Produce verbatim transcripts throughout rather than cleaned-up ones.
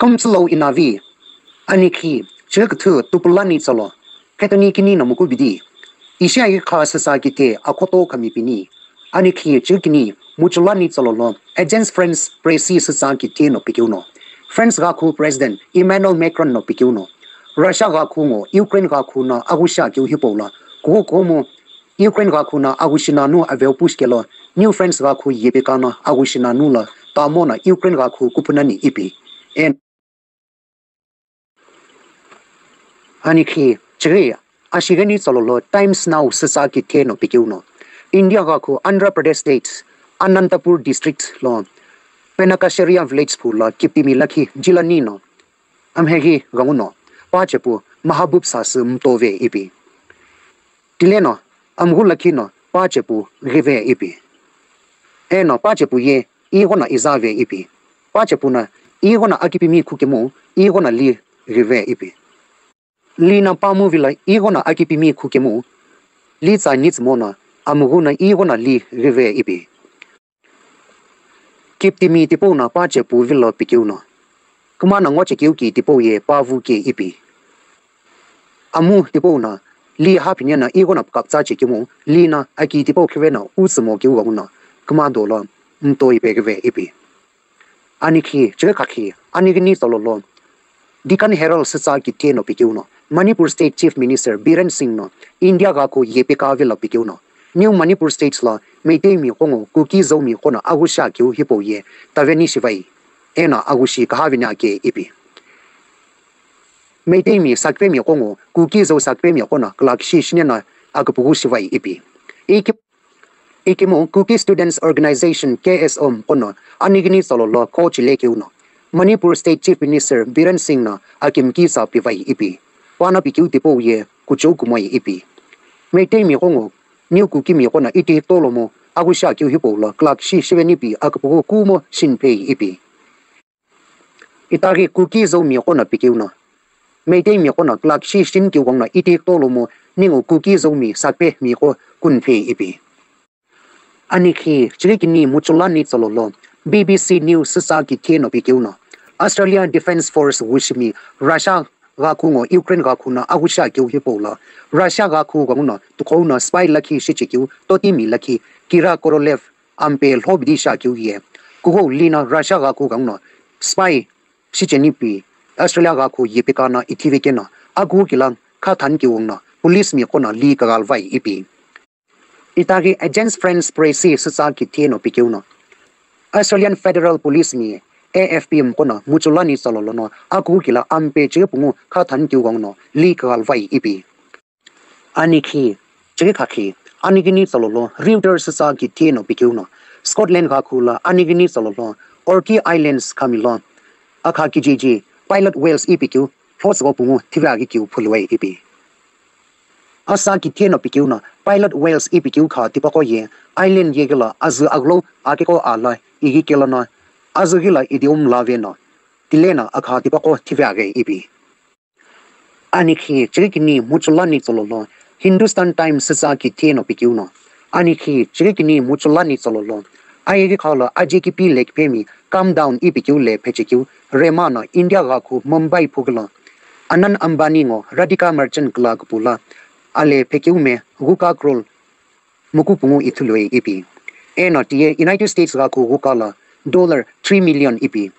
Kümtsülo inavi, anikhi, chighi küthü tupulani tsalo, khetoni kini no mukubidi, ishi aghi kha süsa kithe akhoto kami pini, anikhi, chighi kini muchulani tsalo lo, Agence France Presse süsa kithe no pikeuno, France ghakhu President Emmanuel Macron no pikeuno, Russia ghakhu ngo Ukraine ghakhu no aghusha keu hipau lo, kughou kumo Ukraine ghakhu no aghushi nanu aveu pushkelo, New France ghakhu yepeka no aghushi nanu lo, tamo no Ukraine ghakhu kupunani ipi. En- Anikhi, chighi, ashighini tsalo lo Times Now süsa kithe no pikeuno, India ghakhu Andhra Pradesh State, Anantapur District lo, Penakasheria Village phu lo kiptimi lakhi jilani no, amheghi ghanguno, pachepu Mahabub sasü mtove ipi. Tileno, amghu lakhi no pachepu ghive ipi. Eno pachepu ye ighono izave ipi. Pachepu no ighono akipimi khukemu ighono li ghive ipi. Li no pamu vilo ighono akipimi khukemu, li tsa nitsümo no amghu no ighono li ghive ipi. Kiptimi tipau no pachepu vilo pikeuno, kümano ngochekeu ki tipau ye pavu ke ipi. Amu tipau no li haphine no ighono pukaptsa chekemu, li no aki tipau khive no utsümo keu ghanguno, küma dolo mtoi peghive ipi. Anikhi, chighi khakhi, anighini tsalo lo, Deccan Herald süsa kithe no pikeuno, Manipur State Chief Minister Biren Singh no India ghakhu yepeka vilo pikeuno, New Manipur State lo Meitei miqo ngo Kuki-Zo miqo no aghusha keu hipau ye taveni shivai, eno aghushi kahaveni ake ipi. Meitei mi sakpe miqo ngo Kuki-Zo sakpe miqo no kulakishi shine no aküpüghu shivai ipi. Iki Ikemu Kuki Students Organization, K S O, mqo no anighini tsalo lo kho chile keuno, Manipur State Chief Minister Biren Singh no akimki sa pivai ipi. Pano pikeu tipau ye kuchou kumoi ipi. Meitei miqo ngo New Kuki miqo no iti tolomo aghusha keu hipau lo kulakishi shiveni pi aküpüghu kumo shinphei ipi. Itaghi Kuki-Zo miqo no pikeuno, Meitei miqo no kulakishi shinikeu ghanguno iti tolomo ningu Kuki-Zo mi sakpe miqo kunphei ipi. Anikhi, chighi kini muchulani tsalo lo, B B C News süsa kithe no pikeuno, Australia Defence Force wushimi Russia ghakhu ngo Ukraine ghakhu no aghusha keu hipau lo, Russia ghakhu ghanguno tukhou no spy lakhi shichekeu totimi lakhi Kira Korolev ampe lhobidi shakeu ye, kughou li no Russia ghakhu ghanguno spy shicheni pi Australia ghakhu yepeka no ithivekeno, akughu kila kha thanikeu ghanguno police miqo no li kaghalvai ipi. Itaghi Agence France Presse süsa kithe no pikeuno, Australian Federal Police mi A F P mqo no muchulani tsalo lono akughu kila ampe chighi pungu kha thanikeu ghanguno li kaghalvai ipi. Anikhi, chighi khakhi, anighini tsalo lo Reuters süsa kithe no pikeuno, Scotland ghakhu lo anighini tsalo lo Orkney Islands khami lo akha kijiji pilot whales ipikeu lhotsügho pungu thive aghi keu phuluve ipi. Asa kithe no pikeuno pilot whales ipikeu kha tipaqo ye island yeghi lo azü aghulou akeko alo ighi kelono azü ghi lo idium lave no tileno akha tipaqo thive aghi ipi. Anikhi chighi kini muchulani tsalo lo Hindustan Times süsa kithe no pikeuno, anikhi chighi kini muchulani tsalo lo ayeghi kha lo ajekipi lekhipemi Calm Down ipikeu le phechekeu rema no India ghakhu Mumbai phughi lo Anant Ambani ngo Radhika Merchant kula kupu lo ale phekeu me ghuka crore muku pungu ithulue ipi. Eno tiye United States ghakhu ghuka lo dollar three million ipi.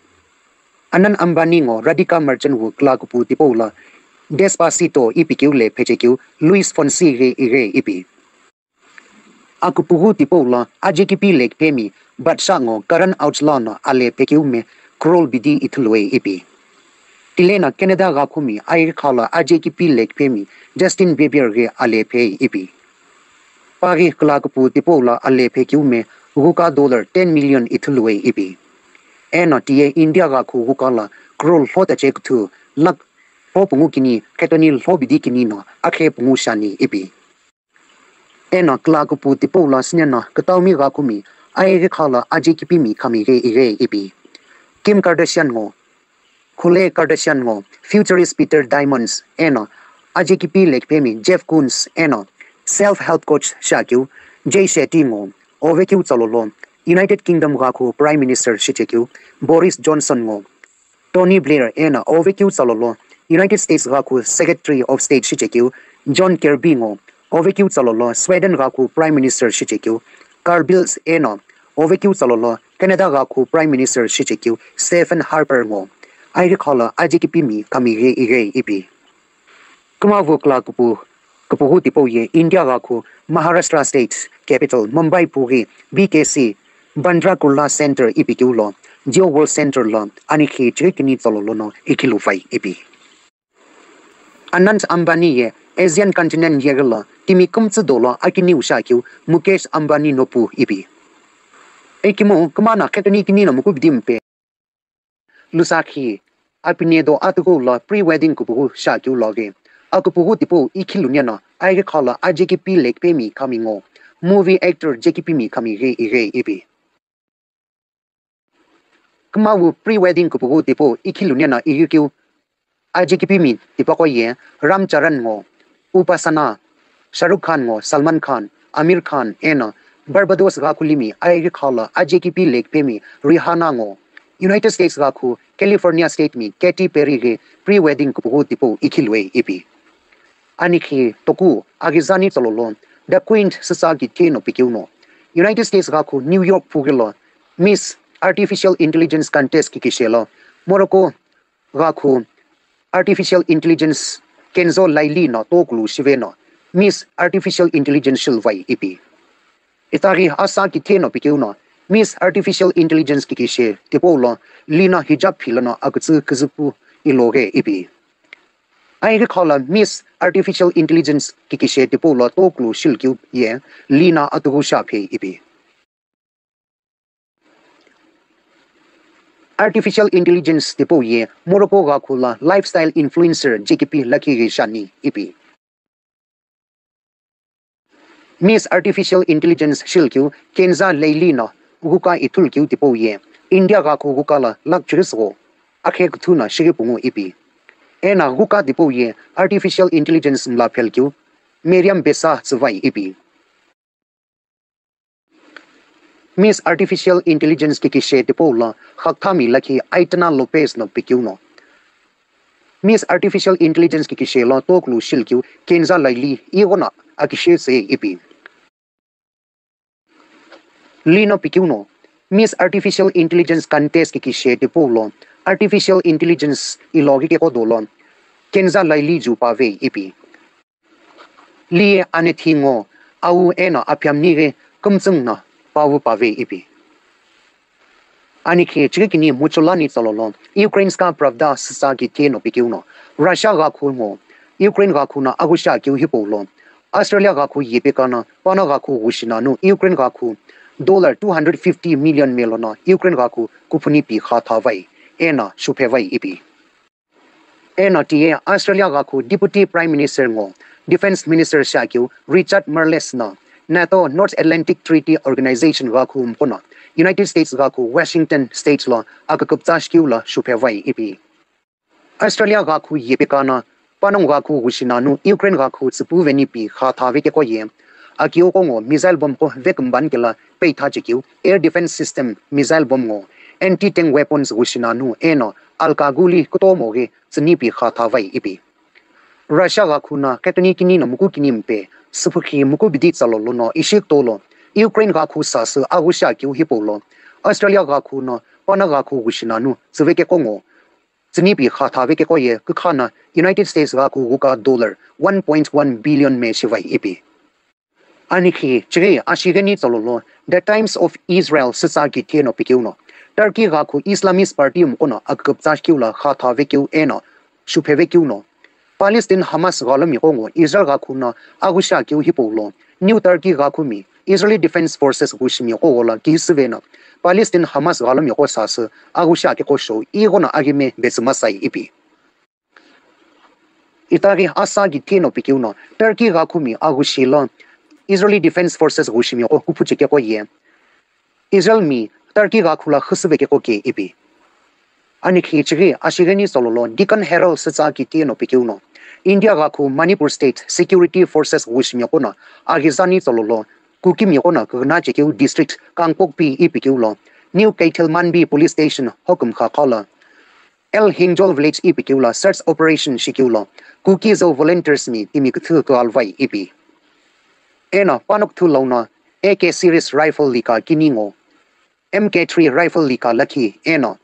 Anant Ambani ngo Radhika Merchant wu kula kupu tipau lo Despacito ipikeu le phechekeu Luis Fonsi ghi ighi ipi. Akupughu tipau lo ajekipi lekhipemi Badshah ngo Karan Aujla no ale phekeu me crore bidi ithulue ipi. Tileno Canada ghakhumi ayeghi kha lo ajekipi lekhipemi Justin Bieber ghi ale phe ipi. Paghi kula kupu tipau lo ale phekeu me ghuka dollar ten million ithulue ipi. Eno tiye India ghakhu ghuka lo crore lhotache kuthu lakh lho pungu kini khetoni lho bidi kini no akhe pungu shani ipi. Eno kula kupu tipau lo sineno kütaumi ghakhumi ayeghi kha lo ajekipimi khami ghi ighi ipi. Kim Kardashian ngo, Khloe Kardashian ngo, futurist Peter Diamandis eno ajekipi lekhipemi Jeff Koons eno self help coach shakeu Jay Shetty ngo, ovekeu tsalo lo United Kingdom ghakhu Prime Minister shichekeu Boris Johnson ngo, Tony Blair eno ovekeu tsalolo United States ghakhu Secretary of State shichekeu John Kirby ngo, ovekeu tsalolo Sweden ghakhu Prime Minister shichekeu Carl Bildt eno ovekeu tsalolo Canada ghakhu Prime Minister shichekeu Stephen Harper ngo, aighikhalo ajekipimi khami ghi ighi ipi. Kümavukla kupu, kupughu tipau ye India ghakhu Maharashtra State Capital Mumbai pughi B K C Bandra Kurla Center ipikeu lo Jio World Center lo anikhi chighi kini tsolo lono ikhilu vai ipi. Anant Ambani ye Asian continent yeghi lo timi kümtsü dolo akiniu shakeu Mukesh Ambani nopu ipi. Ikimu kümana khetoni kini no mukubidi mpe. Lusakhi, apine do atughu lo pre-wedding kupughu shakeu loghi. Akupughu tipau ikhilu neno, aighikhalo ajekipimi khami ngo. Movie actor jekipimi khami ghi ighi ipi. Kümau pre-wedding kupughu tipau ikhilu neno ighikeu. Ajekipimi tipaqo ye Ram Charan ngo, Upasana, Shah Rukh Khan ngo, Salman Khan, Aamir Khan eno Barbados ghakhu limi aighikhalo ajekipimi Rihanna ngo, United States ghakhu California State mi Katy Perry ghi pre-wedding kupughu tipau ikhilu ipi. Anikhi toku aghizani tsololo The Quint sütsa kitheno pikeu no United States ghakhu New York pughi lo Miss Artificial Intelligence Contest kikishe lo Morocco ghakhu Artificial Intelligence Kenzo Laili no tokulu shive no Miss Artificial Intelligence shilvai ipi. Itaghi asa kitheno pikeu no Miss Artificial Intelligence kikishe tipau lo Lina hijab philo no akütsü küzüpu iloghi ipi. Aighikhalo Miss Artificial Intelligence kikishe tipau lo tokulu shilkeu ye Lina atughu shaphe ipi. Artificial Intelligence tipau ye Morocco ghakhu lo lifestyle influencer jekipi lakhi ghi shani ipi. Miss Artificial Intelligence shilkeu Kenza Laili no ghuka ithulkeu tipau ye India ghakhu ghuka lo lakh chirigho akhe kuthu no shighi pungu ipi. Eno ghuka tipau ye Artificial Intelligence mla phelkeu Miriam Besa tsüvai ipi. Miss Artificial Intelligence kikishe tipau lo khakthami lakhi Aitana Lopez no pikeu no Miss Artificial Intelligence kikishe lo tokulu shilkeu Kenza Laili ighono akishe tse ipi. Lino pikeu no Miss Artificial Intelligence Contest kikishe tipau lo Artificial Intelligence iloghi keqo dolo Kenza Laili ju pave ipi. Li anethi ngo, awu eno aphiamni ghi kümtsüng no pawu pave ipi. Anikhi chighi kini muchulani tsololo Ukrainska Pravda sütsa kitheno pikeu no Russia ghakhu ngo Ukraine ghakhu no aghusha keu hipau lo Australia ghakhu yepeka no pano ghakhu ghushi nanu Ukraine ghakhu dollar two hundred fifty million melo no Ukraine ghakhu kuphuni pi kha thavai eno shuphevai ipi. Eno tiye Australia ghakhu Deputy Prime Minister ngo Defence Minister shakeu Richard Marles no NATO North Atlantic Treaty Organization ghakhu mqono United States ghakhu Washington State lo aküküptsa shikeu lo shuphevai ipi. Australia ghakhu yepeka no panongu ghakhu ghushi nanu Ukraine ghakhu tsüpu veni pi kha thave keqo ye akiu qo ngo missile bomb qo vekümban kela peitha chekeu air defence system missile bomb ngo anti tank weapons ghushi nanu eno alkaguli kutomo ghi tsüni pi kha thavai ipi. Russia ghakhu no ketoni kini no muku kini mpe süphukhi muku bidi tsalo lono ishi kutolo Ukraine ghakhu sasü aghusha keu hipau lo Australia ghakhu no pano ghakhu ghushi nanu tsüve keqo ngo tsüni pi kha thave keqo ye kükha no United States ghakhu ghuka dollar one point one billion me shivai ipi. Anikhi chighi ashigheni tsololo The Times of Israel sütsa kitheno pikeu no Turkey ghakhu Islamist Party mqono aküküptsa keu lo kha thave keu eno shupheve keu no Palestine Hamas ghalomiqo ngo Israel ghakhu no aghusha keu hipau lo New Turkey ghakhu mi Israeli Defence Forces ghushimiqo ghola kihisüve no Palestine Hamas ghalomiqo sasü aghusha keqo shou ighono aghime betsümasai ipi. Itaghi asa kitheno pikeu no Turkey ghakhu mi aghushi lo Israeli Defence Forces ghushimiqo kuphu chekeqo ye Israel mi Turkey ghakhu lo khüsüve keqo ke ipi. Anikhi chighi ashigheni tsololo Deccan Herald sütsa kitheno pikeu no India ghakhu Manipur State Security Forces ghushimiqo no aghizani tsololo Kukimiqo no küghüna chekeu district Kangpokpi ipikeu lo New Keithelmanbi Police Station hokumkha qo lo El Hinjol village ipi keu lo search operation shikeu lo Kuki Zo volunteers mi timi küthü kughalvai ipi. Eno panoküthü lono A K series rifle lika kini ngo, M K three rifle lika lakhi eno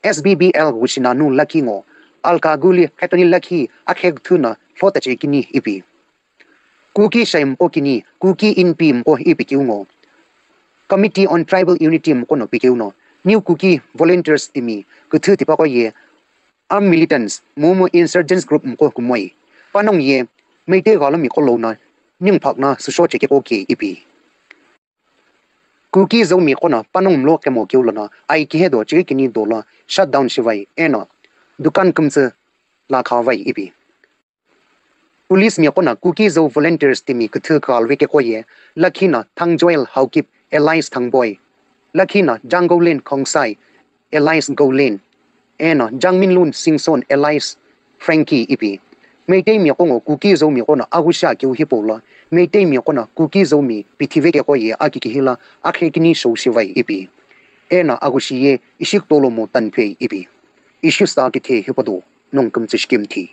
S B B L ghushi nanu lakhi ngo, alka guli khetoni lakhi akhe küthü no lhotache kini ipi. Kuki Shai mqo kini, Kuki Inpi mqo ipi keu ngo, Committee on Tribal Unity mqo no pikeu no, New Kuki Volunteers timi küthü tipaqo ye armed militants, momu insurgents group mqo kumoi, panongu ye Meitei ghalomi qo lono ningu phakna süshoche keqo ke ipi. Kuki Zo mi qo no panongu mlo kemo keu lono aikehe do chighi kini dolo shutdown shivai eno dukan kümtsü la khavai ipi. Police mi qo no Kuki Zo volunteers timi küthü kughalve keqo ye lakhi no Thangjoel Haokip alias Thangboi, lakhi no Jangolin Khongsai alias Golin, eno Jangminlun Singson alias Frankie ipi. Meitei mi qo ngo Kuki Zo mi qo no aghushi akeu hipau lo, Meitei mi qo no Kuki Zo mi pithive keqo ye akikihi lo akhe kini shou shivai ipi. Eno aghushi ye ishi kutolo mo tanphei ipi. Ishi sta kithe hipau do nongu kümtsü shikimthi.